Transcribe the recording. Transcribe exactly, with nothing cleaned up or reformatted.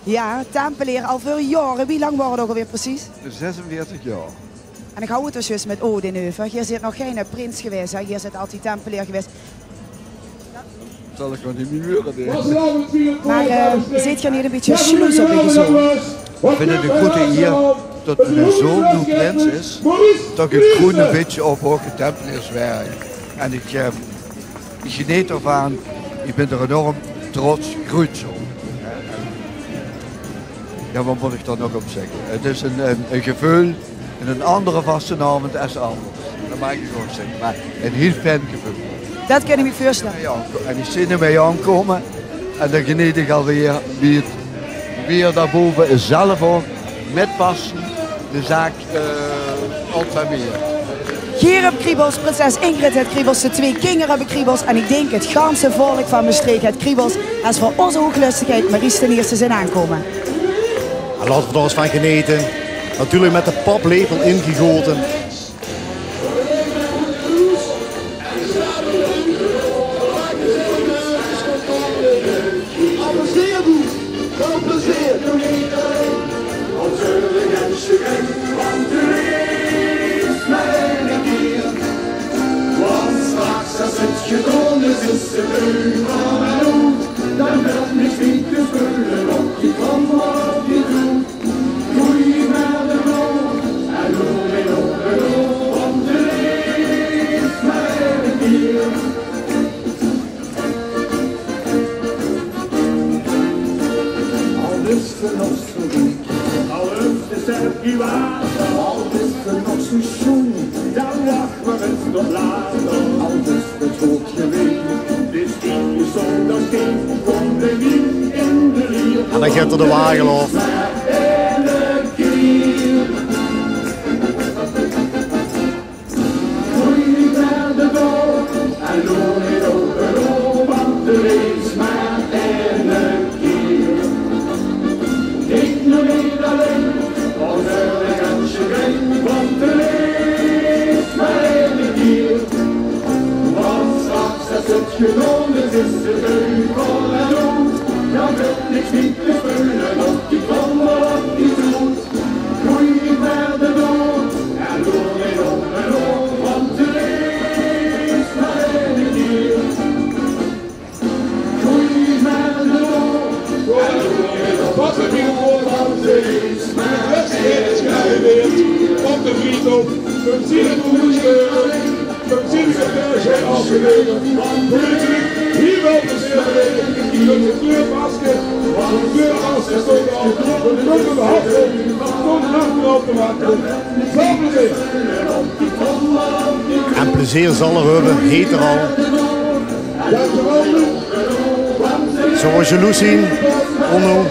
Jao, Tempeleer al veur jaore. Wie lang waor 't ouch alweer precies? Zesenveertig jaor. En ich haw 't d'r zjus mit Odin euver. Geer zeet nog geine prins gewaes, hè? Geer zeet altied Tempeleer gewaes. Zal ich waal neet mie hure, hè. Mer, eh, zeet geer neet ein bietje jaloers op eure zoon? Ich vinj 't ein groete ier det miene zoon noe prins is, det ich 't kroen ein bietje op hoge Tempeleerswerk. En ich, eh, ich geneet d'rvan. Ich bin d'r enorm trots, groetzoon. Jao, waat mót ich dao nog op zègke? 't Is ein, ein, ein geveul, ein anger vastelaovend es anders. Det maag ich gewoon zègke. Mer ein hiel fijn geveul. Det kan ich mich veurstelle. Jao, en ich zeen 'm aankómme. En dan geneet ich alweer wie 't, wie 'r dao bove zelf ouch mit passie de zaak, eh, op de been. Geer höb kriebels, prinses Ingrid haet kriebels, de twee kinger höbbe kriebels en ich dink 't ganse volk van Mestreech haet kriebels es v'r ózze hoeglöstegheid Maurice d'n Ierste zeen aankómme. En laote v'r dao ins van genete. Natuurlik mit de paplepel ingegaote. Al plezeer, doe. Väöl plezeer. Want straks, es 't gedaon is, is 't euver en oet. Dan wèlt niks mie te speule op die trom of op die toet. Goeie mer de vrouw, en doe weer op en op, want 't is mer eine kier. Al is ze nog zo dik, al is ze sterk die water, al is ze nog zo sjoen, dan wach mer ins tot later. Al is ze good gewees, dus die is zonder steen, komt er niet in de lier. En dan geit 'r de wagel aof. Goeie mer de vrouw, en doe weer op en op, want 't is mer eine kier. Neet nog neet allein, of er ein gansje klein, want 't is mer eine kier. Want straks, es 't gedaon is, is 't euver en oet. Dan wèlt niks mie te speule op die trom of op die toet. Goeie mer de vrouw, en doe weer op en op, want 't is mer eine kier. Goeie mer de vrouw, en doe weer op en op, want 't is mer eine kier. Op de Frieshof, 't is 'n koersdeur. En plezeer zal 'r höbbe, heet 'r al. Zal waal jaloers zien, Onno.